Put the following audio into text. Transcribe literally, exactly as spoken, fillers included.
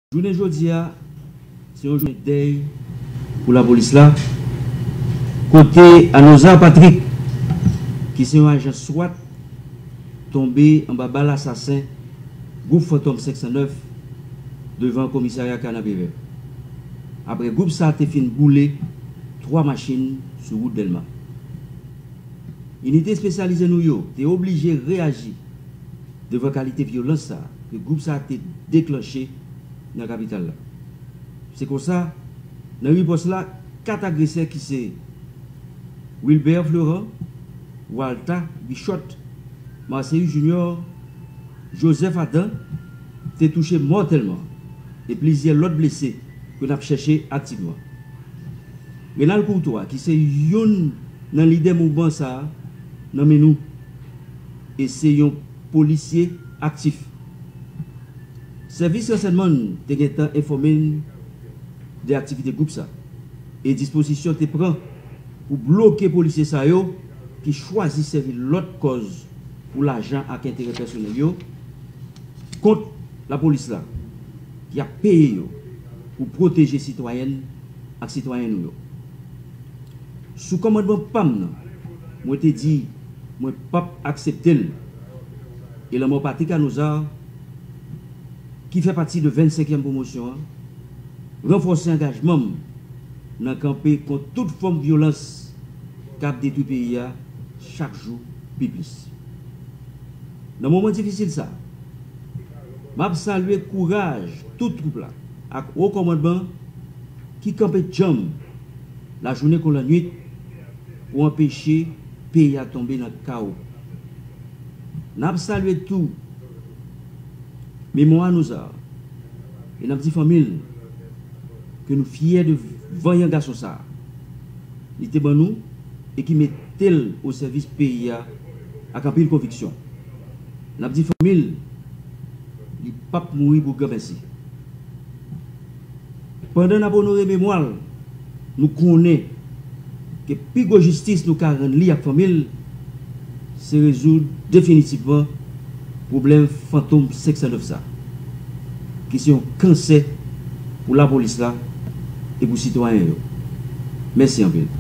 Jounen jodi a, se yon jounen dèy pou lapolis la, kote Anozar Patrick, ki se yon ajan swat, tonbe anba bal asasen gwoup Fantom senk san nèf devan komisarya Kanapevè. Apre gwoup sa a te fin boule twa machin sou wout Dèlma. Inite espesyalize nou yo te oblije reyaji devan kalite vyolans sa a ke gwoup sa a te deklanche nan kapital la. Se konsa, nan ripòs la, kat agresè ki se Wilbert Florent, Walta Bichot, Marceus Junior, Joseph Adam te touche mòtèlman e plizyè lòt blese ke n ap chèche aktivman. Renald Courtois, ki se youn nan lidè mouvman sa a, nan men nou e se yon polisye aktif. Sèvis ransèyman te gentan enfòme n de aktivite gwoup sa e dispozisyon te pran pou bloke polisye sa yo ki chwazi sèvi lòt kòz pou lajan ak enterè pèsonèl yo kont lapolis la ki ap peye yo pou pwoteje sitwayèn ak sitwayen nou yo. Sou kòmandman pa m nan, mwen te di mwen p ap aksepte l. E lanmò Patrick Anozar, ki fè pati de vennsenkyèm pwomosyon an, ranfòse angajman m nan kanpe kont tout fòm vyolans k ap detwi peyi a chak jou pi plis. Nan moman difisil sa a, m ap salye kouraj tout twoup la ak wo kòmandman ki kanpe djanm lajounen kon lannwit pou anpeche peyi a tonbe nan kawo. N ap salye tou memwa Anozar e n ap di fanmi l ke nou fyè de vanyan gason sa a li te ban nou e ki mete l o sèvis peyi a ak anpil konviksyon. N ap di fanmi l li p ap mouri pou granmèsi. Pandan n ap onore memwa l, nou konnen ke pi gwo jistis nou ka rann li ak fanmi l se rezoud definitivman pwoblèm Fantom senk san nèf sa, ki se yon kansè pou lapolis la e pou sitwayen yo. Mèsi anpil.